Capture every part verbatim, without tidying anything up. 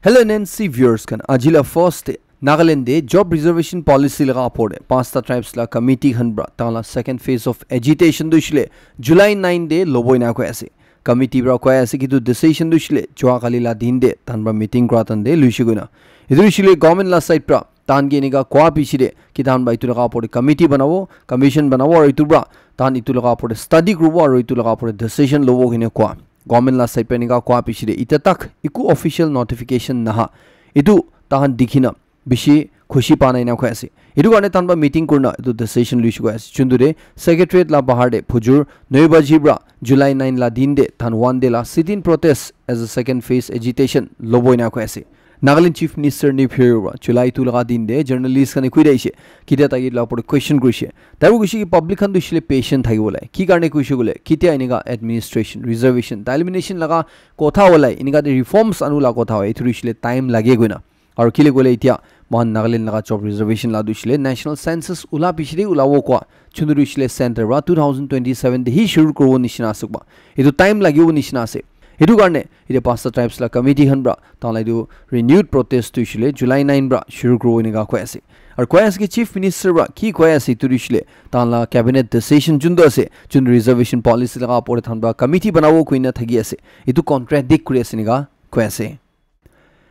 Hello N N C viewers khan, ajila first day Nagaland de job reservation policy laga apor de pasta tribes la committee khan pra tala second phase of agitation du shile July nine de lobo ina koi ase. Committee pra koi ase ki tu decision du shile jua kali la din de tan pra meeting kura tan de luishe goina. Idu shile government la side pra tan ge nika kwa pishi de ki tan pra itu laga apor de committee banabo, commission banabo, aru itu pra tan itu laga apor de study kurubo aru itu laga apor de decision lobo kine kwa. Government la side pra nika kwa pishi de ita tak iku official notification naha. Itu tahan dikhina bishi khushi pa na ina koi ase. Itu karne tan pra meeting kurna itu decision luishe koi ase. Chundu de secretariat la bahar de phujur nine baji pra July nine la din de tan one day la sit-in protest as a second phase agitation lobo ina koi ase. Nagaland Chief Minister Neiphiu Rio pra July two laga din de journalist khan kui daishe. Kitia tagi la por question kurishe. Taru kuishe ki public khan tu shile patient thakibo lai. Ki karne kuishe gule kitia inika administration, reservation, delimitation laga kotha olai, inika de reforms anu la kotha hoy, itu shile time lage goina. Aru kile gule itia mohan Nagaland laga job reservation la du shile national census ula pishi de ulabo kwa. Chundu du shile center pra two thousand twenty-seven de hi shuru kurbo nishina ase kwa. Itu time lagibo nishina ase. Itu karne itia pasta tribes la committee khan pra tala itu renewed protest tu shile July nine pra shuru kurbo inika koi ase. Aru koi ase ki Chief Minister pra ki koi ase itu du shile tala cabinet decision jundu ase, jundu reservation policy laga apor de tan pra committee banabo kuina thaki ase. Itu contradict kuri ase nika koi ase.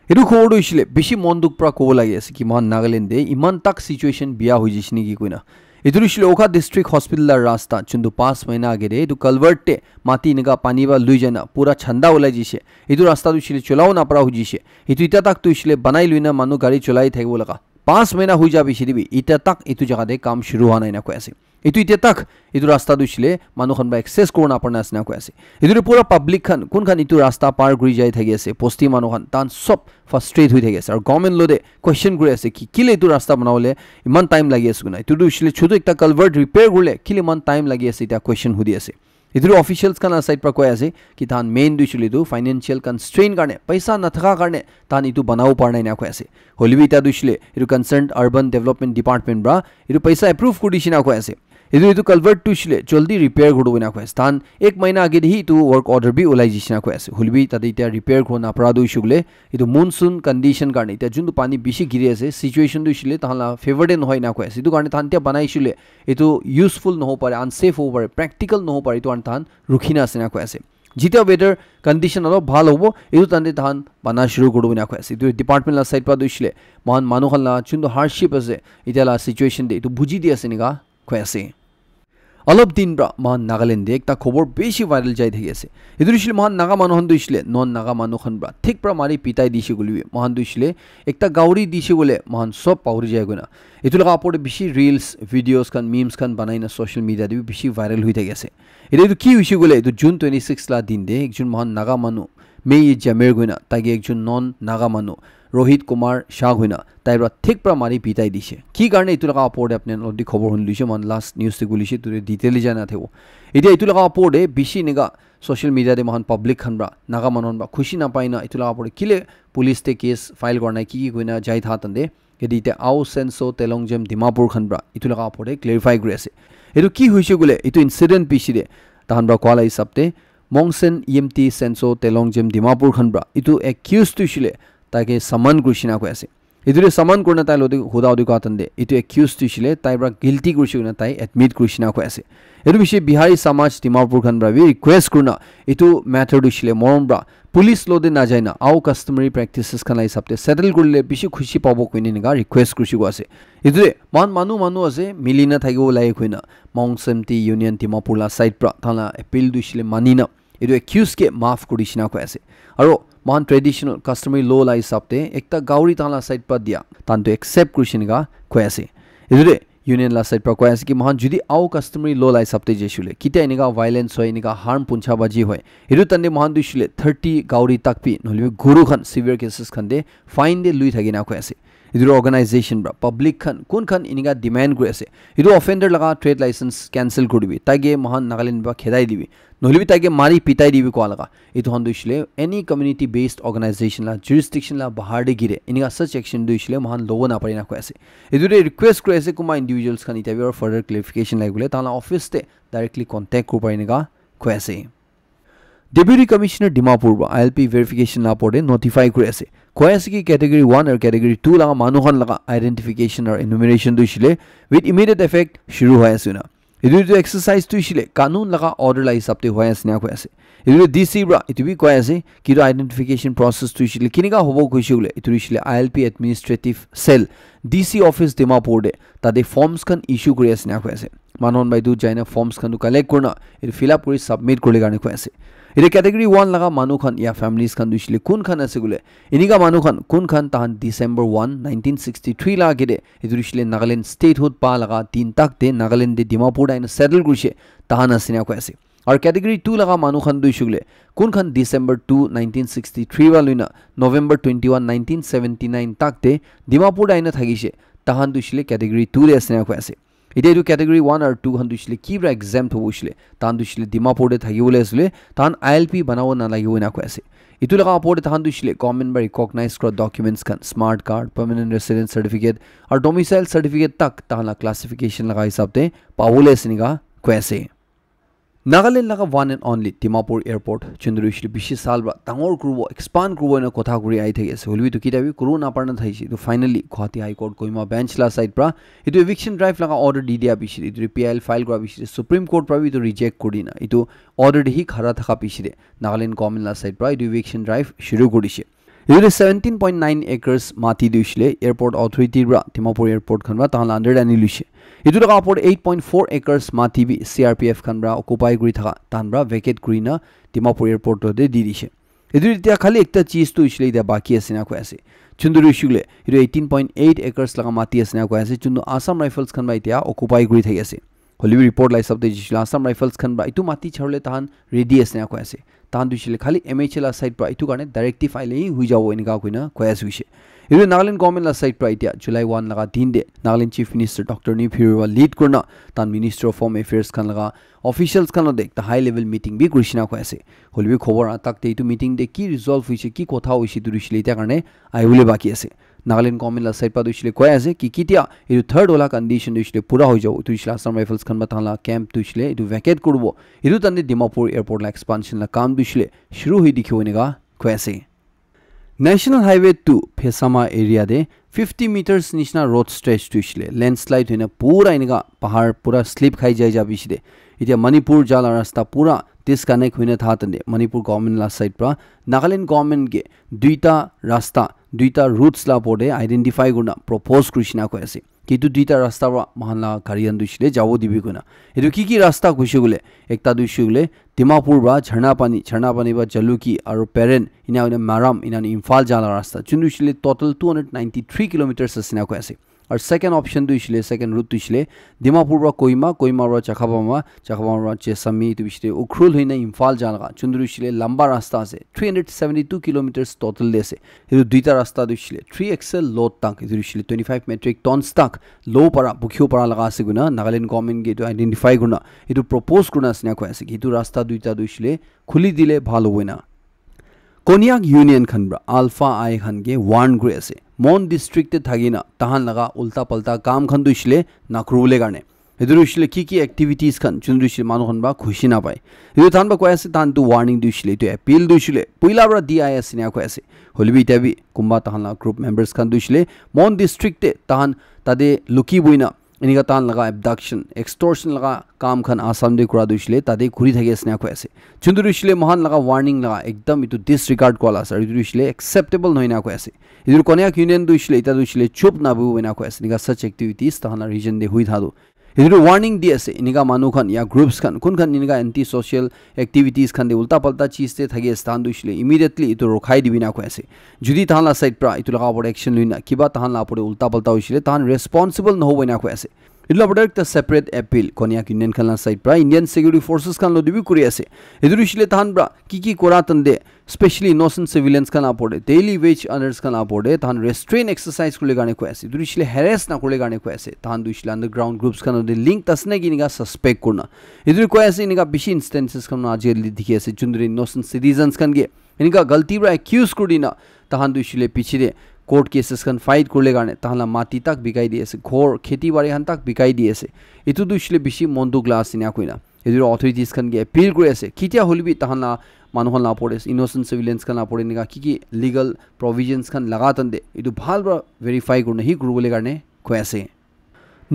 Itu khobor tu ishile bishi mon dukh pra kobo lagi ase ki mohan Nagaland de iman tak situation biya hoi jishe niki koina. Itu ishile Wokha District Hospital la rasta chundu paanch mahina age de itu culvert te mati enika pani ba lui jaina pura chanda ulai jishe. Itu rasta tu ishile cholao napara hoi jishe. Itu ita tak tu ishile banai luina manu gari cholai thakibo laga. Paanch mahina hoi ja piche de bi ita tak itu jaga de kam shuru hua nai na koi ase. Itu ite tak itu rasta tu shile manu khan ba access kori na parna asina koi ase. Itu tu pura public khan kun khan itu rasta par kuri jai thaki ase, bosti manu khan tan sob frustrate hui thaki ase. Aru government lo de question kuri ase ki kile itu rasta banabole iman time lagi ase kuna. Itu tu shile chutu ekta culvert repair kurle kile iman time lagi ase, ita question hudi ase. Itu tu officials khan la side pra koi ase ki tan main tu shile tu financial constraint karne, paisa nathaka karne tan itu banabo parna ina koi ase. Hoilebi ita tu shile itu concerned urban development department pra itu paisa approve kuri dishina koi ase. Itu itu culvert tu shile joldi repair kuri dibole na koi ase. Tan ek mahina age de hi itu work order bi ulai dishina koi ase. Hoilebi tate ita repair kuri na para tu issue kule itu monsoon condition karne ita juntu pani bishi giri ase, situation tu shile tahan la favor de nohoi na koi ase. Itu karne tahan tia banai shile itu useful noho pare, unsafe hobo pare, practical noho pare, itu karne tahan rukhi na ase na koi ase. Jitia weather condition alop bhal hobo, itu tante tahan bana shuru kuri dibole na koi ase. Itu department la side pra tu shile mohan manu khan la juntu hardship ase, ita la situation de itu buji di ase nika koi ase. Alop din pra mohan Nagaland de ekta khobor bishi viral jai thaki ase. Itu hoishile mohan Naga manu khan tu hoishile non Naga manu khan pra thik pra mari pitai dishe koile bi mohan tu hoishile ekta gauri dishe koile mohan sob pahori jai koina. Itu laga opor de bishi reels, videos khan, memes khan banai na social media de bi bishi viral hui thaki ase. Itu, itu ki hoishe koile itu June twenty six la din de ekjon mohan Naga manu Mei Jamir koina taike ekjon non Naga manu Rohit Kumar Shah koina tai pra thik pra mari pitai dishe. Ki karne itu laga opor de apni khan already khobor huni luishe, mohan last news te gulishe, itu detail jana thebo. Etia itu laga opor de bishi enika social media de mohan public khan pra Naga manu khan pra khushi napai na itu laga opor de kile police te case file kora nai ki ki koina jai tha tante. Yate ite Ao Senso Telongjem Dimapur khan pra itu laga opor te clarify kuri ase. Itu ki hoishe koile itu incident piche de tahan pra koa la hisab te Mongsen Yimti Senso Telongjem Dimapur khan pra itu accused tu shile taike summon kurishina koi ase. Itu de summon kurina tai lo de huda hudi koa tan de itu accused tu shile tai pra guilty kurishe koina tai admit kurishina koi ase. Itu bishi Bihari Samaj Dimapur khan pra bi request kurina itu matter tu shile morom pra police lo de na jai na Ao customary practices khan la hisab te settle kurile bishi khushi pabo koine enika request kurishe koi ase. Itu de mohan manu manu ase mili na thakibo lage koina Mongsen Tea Union Dimapur la side pra tahan la appeal tu shile mani na itu accused ke maaf kuri dishina koi ase. Aru mohan traditional customary law la hisab te ekta gauri tahan la side pra dia tahan tu accept kurishe enika koi ase. Itu de union la side pra koi ase ki mohan jodi Ao customary law la hisab te jaishe koile kitia enika violence hoi, enika harm puncha baji hoi, itu tante mohan tu hoishile thirty gauri tak bi nohole bi guru khan severe cases khan de fine de lui thaki na koi ase. Itu organization pra public khan kun khan enika demand kuri ase itu offender laga trade license cancel kuri dibi, taike mohan Nagaland pra khedai dibi, nohole bi taike mari pitai dibi koa laga. Itu khan tu hoishile any community based organization la jurisdiction la bahar de gire enika such action tu hoishile mohan lobo na pare na koi ase. Itu de request kuri ase kunba individuals khan ita bi aru further clarification lage koile tahan la office te directly contact kuri pare enika koi ase. Deputy Commissioner Dimapur pra I L P verification la opor de notify kuri ase. Koi ase ki category one aru category two laga manu khan laga identification aru enumeration tu hoishe le with immediate effect shuru hoi ase na. Etu tu exercise tu hoishe le kanun laga order la hisab te hoi ase na koi ase. Etu tu D C pra etu bi koi ase ki tu identification process tu hoishe le kinika hobo koishe le etu hoishe le I L P administrative cell D C office Dimapur te tate forms khan issue kuri ase na koi ase. Manu khan para etu jaina forms khan tu collect kurina etu fill up kuri submit kurle karne koi ase. Etu category one laga manu khan ya families khan tu hoishe le kun khan ase koile enika manu khan kun khan tahan December one, nineteen sixty-three la agete etu hoishe le Nagaland statehood pa laga din tak te Nagaland te Dimapur te aina settle kurishe tahan ase na koi ase. Aru category two laga manu khan tu hoishe koile kun khan December two, nineteen sixty-three wa luina November twenty-one, nineteen seventy-nine tak te Dimapur te aina thakishe tahan tu hoishe le category two te ase na koi ase. Etia etu category one aru two khan tu hoishe le ki para exempt hobo hoishe le tahan tu hoishe le Dimapur te thaki bole ase le tahan I L P banabo nalagi bo na koi ase. Etu laga opor te tahan tu hoishe le government para recognize kura documents khan smart card, permanent residence certificate aru domicile certificate tak tahan la classification laga hisab te pabole ase enika koi ase. Nagaland laga one and only Dimapur airport chundru hoishe le bishi sal para dangor kuribo expand kuribo ena kotha kuri ahi thaki ase hoilebi etu kitia bi kuru napara na thakishe etu finally Guwahati High Court Kohima bench la side para etu eviction drive laga order di dia bishi etu P I L file kura bishi Supreme Court para bi etu reject kuri dina etu order te hi khara thaka bishi de Nagaland government la side para etu eviction drive shuru kuri dishe. Etu te seventeen point nine acres mati tu hoishe le airport authority para Dimapur airport khan para tahan la under te ani luishe. Etu laga opor te eight point four acres mati bi C R P F khan para occupy kuri thaka tahan para vacate kuri na Dimapur airport te di dishe. Etu etia khali ekta cheez tu hoishe le etia baki ase na koi ase. Chundru hoishe le etu eighteen point eight acres laga mati ase na koi ase. Chundru Assam Rifles khan para etia occupy kuri thaki ase. Hoilebi report la hisab te jishe le Assam Rifles khan para etu mati chhabole tahan ready ase na koi ase. Tahan tu hoishe le khali M H A la side para etu karne directive aile hi hui jabo enika koina koi ase hoishe. Etu Nagaland government la side para etia July one laga din te Nagaland Chief Minister Doctor Neiphiu Rio wa lead kurina tahan Minister of Home Affairs khan laga officials khan logote ekta high level meeting bi kurishe na koi ase. Hoilebi khobor atak te etu meeting te ki resolve hoishe, ki kotha hoishe etu hoishe le etia karne ahibole baki ase. Nagaland government la side para tu hoishe le koi ase ki kitia etu third wala condition tu hoishe le pura hoi jabo. Etu hoishe le Assam Rifles khan para tahan la camp tu hoishe le etu vacate kuribo. Etu tande Dimapur airport la expansion la kam tu hoishe le shuru hoi dikhibo enika koi ase. National Highway two Phesama area te fifty meters nishina road stretch tu hoishe le landslide hoina pura enika pahar pura slip khai jai ja bishi de. Etia Manipur ja la rasta pura disconnect hoina tha tande Manipur government la side para Nagaland government ke duita rasta, duita routes la opor te identify kurina propose kurishe na koi ase. Ki etu duita rasta para moikhan la gari khan tu hoishe le jabo dibi koina. Etu ki ki rasta koishe koile, ekta tu hoishe koile Dimapur para Jharna Pani, Jharna Pani para Jaluki aru Peren, ena hoina Maram, ena hoina Imphal ja la rasta. Chundru hoishe le total two hundred ninety-three kilometers ase na koi ase. Aru second option tu hoishe le, second route tu hoishe le Dimapur para Kohima, Kohima para Chakhapama, Chakhapama para Chesami, etu bishi te Ukhrul hoina Imphal ja laga. Chundru hoishe le lamba rasta ase, three hundred seventy-two kilometers total de ase. Etu duita rasta tu hoishe le three axle load tank, etu hoishe le twenty-five metric tons tank lo para bukhibo para laga ase koina Nagaland government ke etu identify kurina etu propose kurina ase na koi ase ki etu rasta duita tu hoishe le khuli dile bhal hobo na. Konyak Union khan para Alpha I khan ke warn kuri ase. Mon district te thaki na tahan laga ulta palta kam khan tu hoishe le na kuribole karne. Etu tu hoishe le ki ki activities khan chundru hoishe le manu khan para khushi na pai. Etu tahan para koi ase tahan tu warning tu hoishe le etu appeal tu hoishe le puila para di ahi ase na koi ase. Hoilebi etia bi kunba tahan la group members khan tu hoishe le Mon district te tahan tate luki boina enika tahan laga abduction, extortion laga kam khan Assam te kura tu hoishe le tate kuri thaki ase na koi ase. Chundru hoishe le moikhan laga warning laga ekdam etu disregard kura la ase. Aru etu hoishe le acceptable nohoi na koi ase. Etu Konyak Union tu hoishe le, eta tu hoishe le chup nabu hoina koi ase. Enika such activities tahan la region te hui thadu. Etu tu warning di ase. Enika manu khan ya groups khan, kun khan enika anti social activities khan te ulta palta cheez te thaki ase. Tahan tu hoishe le immediately etu rokhai dibi na koi ase. Jodi tahan la side pra etu laga opor te action lui na, kiba tahan la opor te ulta palta hoishe le, tahan responsible nohobo ena koi ase. Etu la opor te ekta separate appeal Konyak Union khan la side pra Indian Security Forces khan lo dibi kuri ase. Etu hoishe le tahan pra ki ki kora tante, specially innocent civilians khan la opor te, daily wage earners khan la opor te, tahan restraint exercise kurle karne koi ase. Etu hoishe le harass na kurle karne koi ase. Tahan tu hoishe le underground groups khan lo de link ase na ki enika suspect kurna. Etu koi ase enika bishi instances khan aji kali dikhi ase. Jun tu innocent citizens khan ke enika galti pra accuse kuri dina, tahan tu hoishe le piche te court cases khan fight kurle karne, tahan la mati tak bikai di ase, ghor, kheti bari khan tak bikai di ase. Etu tu hoishe le bishi mon dukh la ase ena koina. Etu authorities khan ke appeal kuri ase, ketia hoile bi tahan la manu khan la opor te, innocent civilians khan la opor te enika ki ki legal provisions khan laga tan te etu bhal para verify kurina hi kuribole karne koi ase.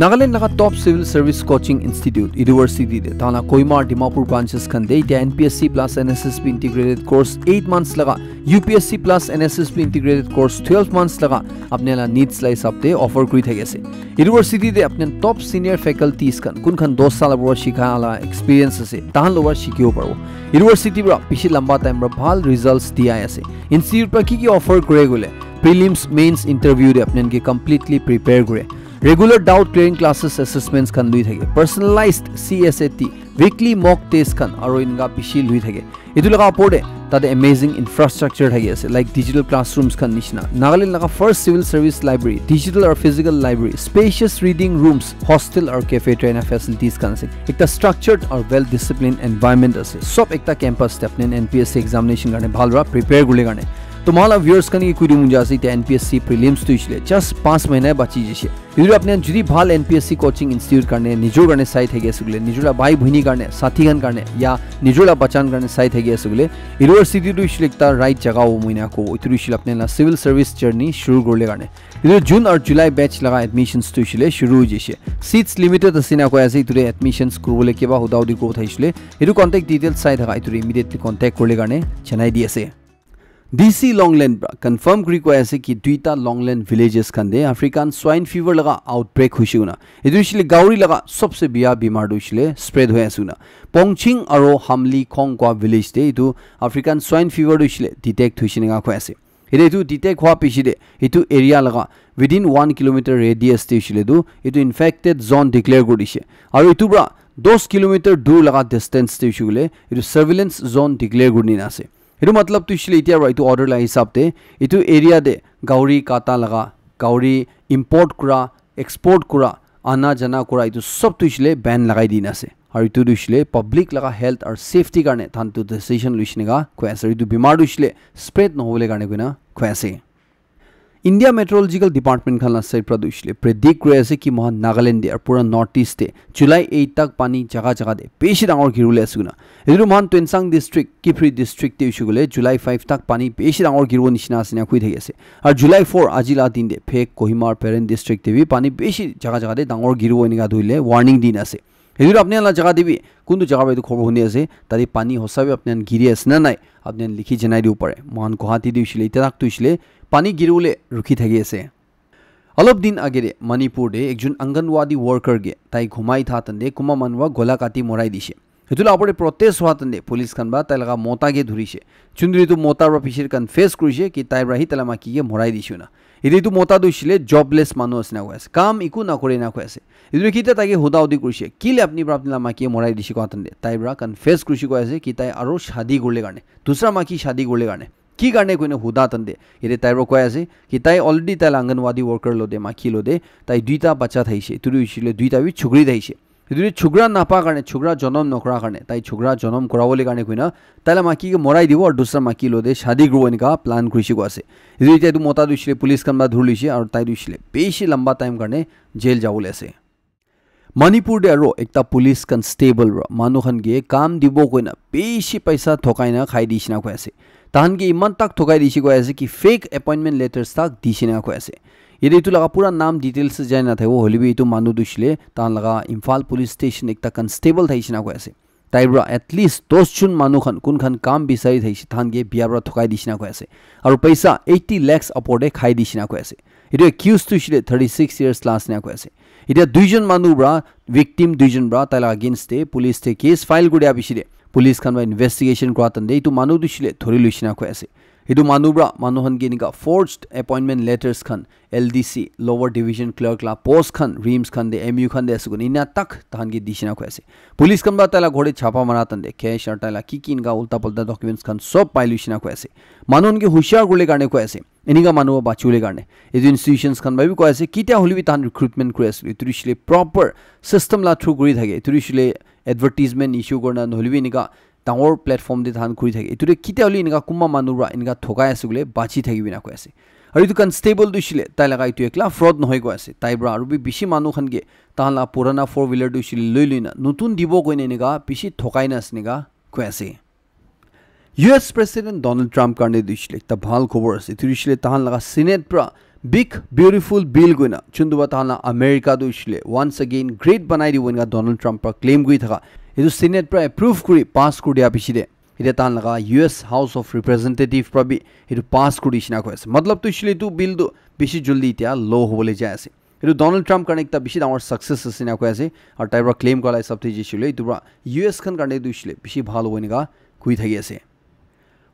Nagaland laga top civil service coaching institute university te tana Kohima aru Dimapur branches khan te etia N P S C plus N S S B integrated course eight months laga, U P S C plus N S S B integrated course twelve months laga apni la needs la hisab te offer kuri thaki ase. University te apni top senior faculties khan kun khan dos sal pora shikha la experience ase, tahan lowa shikibo paribo. University para bishi lamba time para bhal results di ai ase. Institute para ki ki offer kure gule, prelims, mains interview te apni ke completely prepare kure. Regular doubt clearing classes, assessments khan lui thake. Personalized C S A T, weekly mock test khan aru inga bishi lui thake. Etu laga opor te tate amazing infrastructure thaki ase, like digital classrooms khan nishina. Nagaland laga first civil service library, digital or physical library, spacious reading rooms, hostel or cafe trainer facilities khan ase. Ekta structured or well disciplined environment ase. Sob ekta campus te apni N P S C examination karne bhal para prepare gule karne. To mala viewers khan ki kuidu munja ase, etia N P S C prelims tu ishile just paanch mahina bachi jishe. Etu apni khan jodi bhal N P S C coaching institute karne, nijor karne sai thaki ase koile, nijor la bhai bhuni karne, sathi khan karne, ya nijor la bachan karne sai thaki ase koile, university tu ishile ekta right jaga hobo moi na kobo. Etu tu ishile apni la civil service journey shuru kurle karne. Etu June aru July batch laga admissions tu ishile shuru hoi jaise. Seats limited ase na koi ase, etu te admissions kuribole kiba huda hudi kobo thaishile, etu contact details sai thaka, etu te immediately contact kurle karne janai di ase. D C Longland para confirm kuri koi ase ki duita Longland villages khan te African swine fever laga outbreak hoise koina. Etu hoishe le Gauri laga sobse biya bimar tu hoishe le spread hoi ase koina. Pongching aro Hamli Khong kua village te etu African swine fever tu hoishe le detect hoishe nanga koi ase. Ete etu detect hua piche te etu area laga within one kilometer radius te hoishe le tu etu infected zone declare kuri dishe. Aro etu para dos kilometer dur laga distance te hoishe koile etu surveillance zone declare kuri dina ase. Etu matlab tu hoishe le etia para etu order la hisab te etu area te gauri kata laga, gauri import kura, export kura, ana jana kura etu sob tu hoishe le ban lagai dina ase. Aru etu tu hoishe le public laga health aru safety karne than tu decision loishe neka koi ase. Aru etu bimar tu hoishe le spread nohobole karne koina koi ase. India Meteorological Department khan la side pra tu hoishe le predict kuri ase ki mohan Nagaland te aru pura North East te July eight tak pani jaga jaga te bishi dangor giri bole ase koina. Etu tu mohan Tuensang District, Kiphire District te hoishe koile July five tak pani bishi dangor giribo nishina ase ena koi thaki ase. Aru July four aji la din te Phek, Kohima aru Peren District te bi pani bishi jaga jaga te dangor giribo enika tu hoile warning dina ase. Etu apni khan la jaga te bi kuntu jaga pra etu khobor huni ase, tate pani hosa bi apni khan giri ase na nai, apni khan likhi janai dibo pare. Mohan Guwahati te hoishe le, etia tak tu hoishe le pani giri bole rukhi thaki ase. Alop din age te Manipur te ekjon Anganwadi worker ke tai ghumai tha tante kunba manu para gola kati morai dishe. Etu la opor te protest hua tante police khan para tai laga mota ke dhurishe. Chundri tu mota para piche te confess kurishe ki tai para hi tai la maki ke morai dishe na. Ete etu mota tu hoishe le jobless manu ase na koi ase. Kam eku nakore na koi ase. Etu kitia tai ke huda hudi kurishe. Kile apni para apni la maki morai dishe koa tante. Tai para confess kurishe koi ase ki tai aro shadi kurle karne. Dusra maki shadi kurle karne. Ki karne koine huda tante. Ete tai para koi ase ki tai already tai la Anganwadi worker lo de maki lo de. Tai duita bacha thaishe. Etu tu hoishe le duita bi chukri thaishe. Etu tu chukra napa karne, chukra jonom nokra karne. Tai chukra jonom kura bole karne koina. Tai la maki ke morai dibo aru dusra maki lo de shadi kuribo enika plan kurishe koi ase. Etu etia etu mota tu hoishe le police khan para dhuri loishe aru tai tu hoishe le bishi lamba time karne jail jabo le ase. Manipur te aro ekta police constable para manu khan ke kam dibo koina bishi paisa thokai na khai dishe na koi ase. Tahan ke iman tak thokai dishe koi ase ki fake appointment letters tak dishe na koi ase. Ete etu laga pura naam details jai na thaibo hoile bi etu manu tu hoishe le tahan laga Imphal police station ekta constable thaishe na koi ase. Tai para at least dos jon manu khan kun khan kam bisari thaishe tahan ke biya para thokai dishe na koi ase. Aru paisa eighty lakhs opor te khai dishe na koi ase. Etu accused tu hoishe le thirty six years la ase na koi ase. Etia duijon manu para victim duijon para tai la against te police te case file kuri dia piche te police khan para investigation kura tante etu manu tu hoishe le dhuri loishe na koi ase. Etu manu para manu khan ke enika forged appointment letters khan L D C, Lower Division Clerk la post khan, RIMS khan de, M U khan de ase koina, ena tak tahan ke dishina koi ase. Police khan para taila ghor de chapa mara tan de, cash aru taila ki ki enka ulta pulta documents khan sob pai luishina koi ase. Manu khan ke hushiyar kurle karne koi ase. Enika manu para bachibole karne. Etu institutions khan para bi koi ase, kitia hoile bi tahan recruitment kuri ase. Etu hoishe le proper system la through kuri thake. Etu hoishe le advertisement issue kurna nohoile bi enika dangor platform te tahan kuri thake. Etu te kitia hoile enika kunba manu para enika thokai ase koile bachi thakibi ena koi ase. Aru etu constable tu hoishe le tai laga etu ekla fraud nohoi koi ase. Tai para aru bi bishi manu khan ke tahan la purana four wheeler tu hoishe le loi loi na notun dibo koina enika bishi thokai na ase enika koi ase. U S President Donald Trump karne tu hoishe le ekta bhal khobor ase. Etu hoishe le tahan laga Senate pra big beautiful bill koina, juntu ba tahan la America tu hoishe le once again great banai dibo eneka Donald Trump pra claim kuri thaka. Etu Senate pra approve kuri pass kuri dia piche te, etia tahan laga U S House of Representative pra bi etu pass kuri dishina koi ase. Matlab tu hoishe le etu bill tu bishi jaldi etia law hobole jai ase. Etu Donald Trump karne ekta bishi dangor success ase ena koi ase. Aru tai pra claim kura la hisab te hoishe le etu pra U S khan karne tu hoishe le bishi bhal hobo eneka koi thaki ase.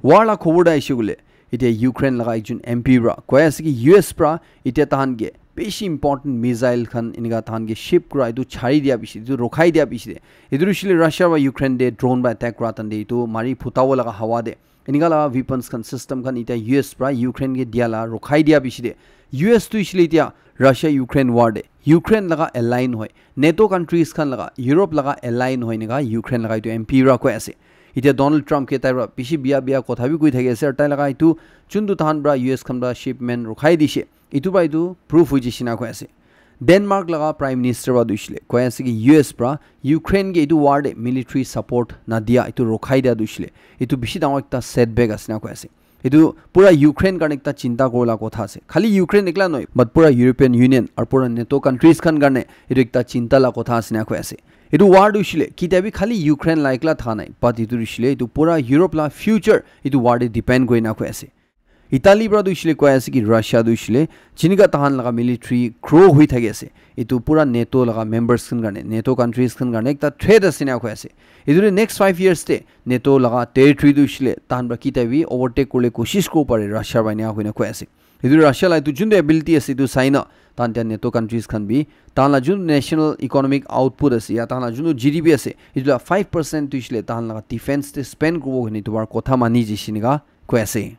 War la khobor ta ahishe koile, etia Ukraine laga ekjon M P pra koi ase ki U S pra etia tahan ke bishi important missile khan enika tahan ke ship kura etu chari dia piche te, etu rokhai dia piche te. Etu hoishe le Russia pra Ukraine te drone pra attack kura tan te etu mari phutabo laga hawa te enika laga weapons khan, system khan etia U S pra Ukraine ke dia la rokhai dia piche te, U S tu hoishe le etia Russia Ukraine war te Ukraine laga ally nohoi, NATO countries khan laga, Europe laga ally nohoi enika Ukraine laga etu M P pra koi ase. Etia Donald Trump ke tai pra bishi bia bia kotha bi koi thaki ase, aru tai laga etu juntu tahan pra U S khan pra shipment rokhai dishe, etu pra etu proof hoi jishe na koi ase. Denmark laga Prime Minister pra tu hoishe le koi ase ki U S pra Ukraine ke etu war te military support na dia, etu rokhai dia tu hoishe le etu bishi dangor ekta setback ase na koi ase. Etu pura Ukraine karne ekta chinta kura la kotha ase. Khali Ukraine ekla nohoi, but pura European Union aru pura NATO countries khan karne etu ekta chinta la kotha ase na koi ase. Etu war tu hoishe le kitia bi khali Ukraine la ekla tha nai, but etu hoishe le etu pura Europe la future etu war te depend kuri na koi ase. Italy pra tu hoishe le koi ase ki Russia tu hoishe le jinika tahan laga military grow hoi thaki ase, etu pura NATO laga members khan karne, NATO countries khan karne ekta threat ase na koi ase. Etu te next five years te NATO laga territory tu hoishe le tahan pra kitia bi overtake kurle koshish kuribo pare Russia pra ena koi na koi ase. Etu Russia la etu juntu ability ase etu sai na tahan tia NATO countries khan bi tahan la juntu national economic output ase ya tahan la juntu G D P ase etu la five percent tu hoishe le tahan laga defense te spend kuribo kene etu pra kotha mani jishe enika koi ase.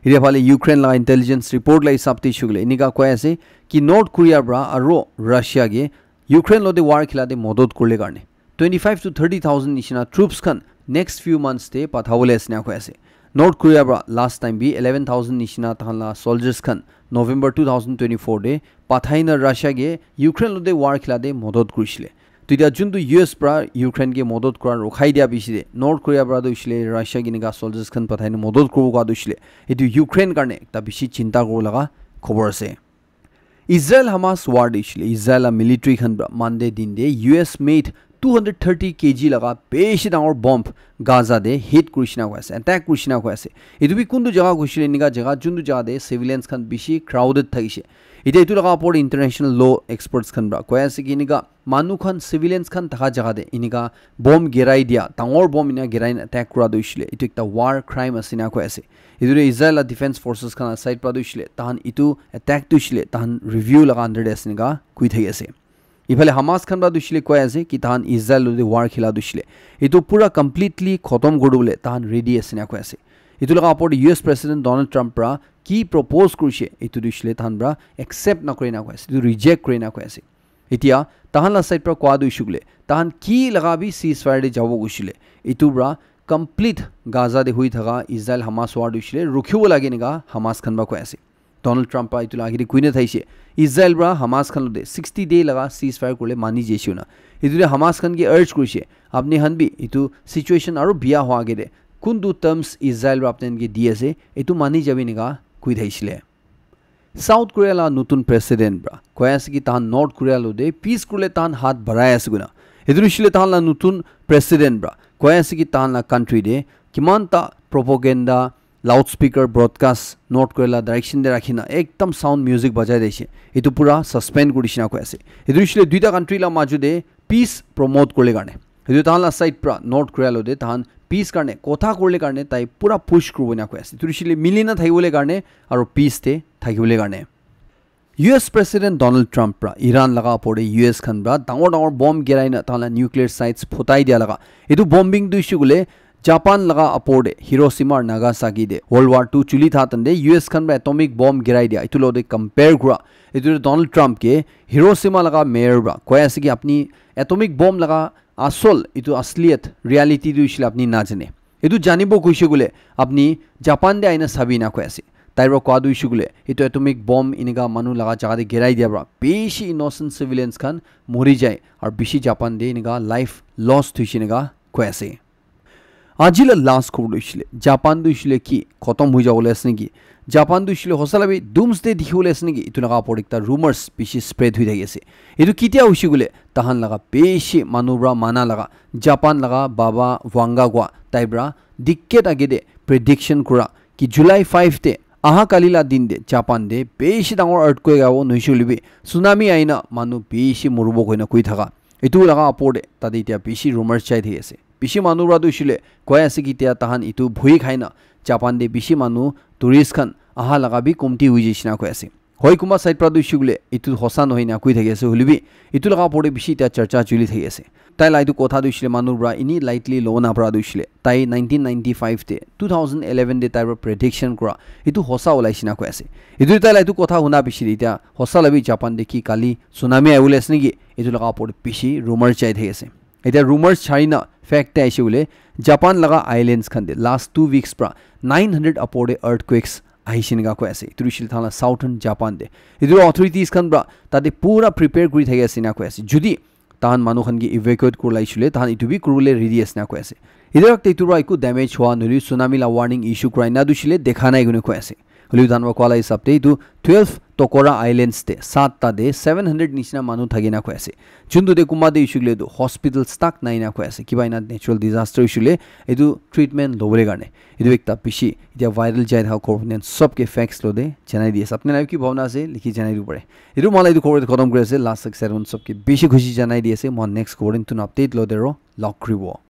Etia phale Ukraine laga intelligence report la hisab te hoishe koile enika koi ase ki North Korea pra aru Russia ke Ukraine lote war khila te modot kurle karne twenty five to thirty thousand nishina troops khan next few months te pathabole ase na koi ase. North Korea pra last time bi eleven thousand nishina tahan la soldiers khan November two thousand twenty-four te pathai na Russia ke Ukraine lote war khila te modot kurishe le. Tuita juntu U S pra Ukraine ke modot kura rokhai dia piche te North Korea pra tu hoishe le Russia ke enika soldiers khan pathai na modot kuribo kura tu hoishe le etu Ukraine karne ekta bishi chinta kuribo laga khobor ase. Israel Hamas war te hoishe le Israel la military khan pra Monday din te U S made two hundred thirty K G laga bishi dangor bomb Gaza te hit kurishe na koi ase, attack kurishe na koi ase. Etu bi kuntu jaga hoishe le enika jaga juntu jaga te civilians khan bishi crowded thakishe. Etia etu laga opor te international law experts khan pra koi ase ki enika manu khan, civilians khan thaka jaga te enika bomb girai dia, dangor bomb ena girai na attack kura tu hoishe le etu ekta war crime ase na koi ase. Etu tu Israel la defense forces khan la side pra tu hoishe le tahan etu attack tu hoishe le tahan review laga under te ase enika koi thaki ase. Iphale Hamas khan pra tu hoishe le koi ase ki tahan Israel lote war khila tu hoishe le etu pura completely khotom kuri dibole tahan ready ase na koi ase. Etu laga opor te U S President Donald Trump pra ki propose kurishe etu tu hoishe le tahan pra accept na kuri na koi ase, etu reject kuri na koi ase. Etia tahan la side pra koa tu hoishe koile tahan ki laga bi ceasefire te jabo koishe le etu pra complete Gaza te hoi thaka Israel Hamas war tu hoishe le rukhibo lage enika Hamas khan pra koi ase. Donald Trump pra etu la age te koi na thaishe Israel pra Hamas khan lote sixty day laga ceasefire kurle mani jaishe koina. Etu te Hamas khan ke urge kurishe apni khan bi etu situation aru bia hua age te kuntu terms Israel pra apni khan ke di ase etu mani jabi enika koi thaishe le. South Korea la notun president pra koi ase ki tahan North Korea lote peace kurle tahan hath barai ase koina. Etu hoishe le tahan la notun president pra koi ase ki tahan la country te kiman ta propaganda, loudspeaker broadcast North Korea la direction te rakhi na ekdam sound music bajai dise. Etu pura suspend kuri dishina koi ase. Etu hoishe le duita country la majo te peace promote kurle karne. Etu tahan la side pra North Korea lote tahan peace karne kotha kurle karne tai pura push kuribo ena koi ase. Etu hoishe le mili na thakibole karne aru peace te thakibole karne. U S President Donald Trump pra Iran laga opor te U S khan pra dangor dangor bomb girai na tahan la nuclear sites phutai dia laga. Etu bombing tu hoishe koile Japan laga opor te Hiroshima aru Nagasaki te World War two chuli tha tan te U S khan pra atomic bomb girai dia etu lote compare kura. Etu te Donald Trump ke Hiroshima laga mayor pra koi ase ki apni atomic bomb laga asol etu asliyat reality tu hoishe le apni na jane. Etu janibo koishe koile apni Japan te aina sabi na koi ase. Tai pra koa tu hoishe koile etu atomic bomb enika manu laga jaga te girai dia pra bishi innocent civilians khan mori jai aru bishi Japan te enika life lost hoishe enika koi ase. Aji la last khobor tu hoishile, Japan tu hoishile ki khotom hoi jabole ase naki? Japan tu hoishile hosa la bi doomsday dikhi bole ase naki? Itu laga opor ekta rumors bishi spread hoi thaki ase. Itu ketia hoishe koile, tahan laga bishi manu pra mana laga, Japan laga baba Wanga Kwa tai pra decade age te prediction kura ki July five te, aha kali la din te Japan te bishi dangor earthquake abo nohoishe koile bi tsunami aina manu bishi muribo koina koi thaka. Itu laga opor te tate etia bishi rumors chai thaki ase. Bishi manu pra tu hoishile koi ase ki tia tahan itu bhui khai na Japan te bishi manu tourist khan aha laga bi komti hoi jai shina koi ase. Hoi, kunba side pra tu hoishe koile itu hosa nohoi na koi thaki ase, hoilebi itu laga opor te bishi tia charcha chuli thaki ase. Tai la itu kotha tu hoishile manu pra ini lightly lobo na para tu hoishile, tai nineteen ninety-five te, two thousand eleven te tai pra prediction kura itu hosa ulai shina koi ase. Itu tai la itu kotha huna bishi de etia hosa la bi Japan te ki kali tsunami ahi bole ase naki? Itu laga opor te bishi rumor chai thaki ase. Etia rumors chari na fact te ahishe koile, Japan laga islands khan te last two weeks pra nine hundred upor te earthquakes ahishe enika koi ase. Itu hoishile tahan la southern Japan te. Itu authorities khan pra tate pura prepare kuri thaki ase enika koi ase. Judi tahan manu khan ke evacuate kurila hoishile, tahan itu bi kuribole ready ase enika koi ase. Etu waqt te itu pra eku damage hua nohoile tsunami la warning issue kurai na tu hoishile dekha nai koina koi ase. Hoilebi tahan pra koa la hisab te itu twelve Tokora Islands te, saat ta te seven hundred nishina manu thaki na koi ase. Juntu te kunba te hoishe koile tu hospital stuck nai na koi ase. Kiba ena natural disaster hoishe koile etu treatment lobole karne. Etu ekta bishi etia viral jai thaka khobor khan sob ke facts lo de janai di ase. Apni khan ki bhabna ase likhi janai dibo pare. Etu moi la etu khobor khotom kuri ase. Last tak seven sob ke bishi khushi janai di ase. Moi next khobor din tun update lo de ro log kuri bo.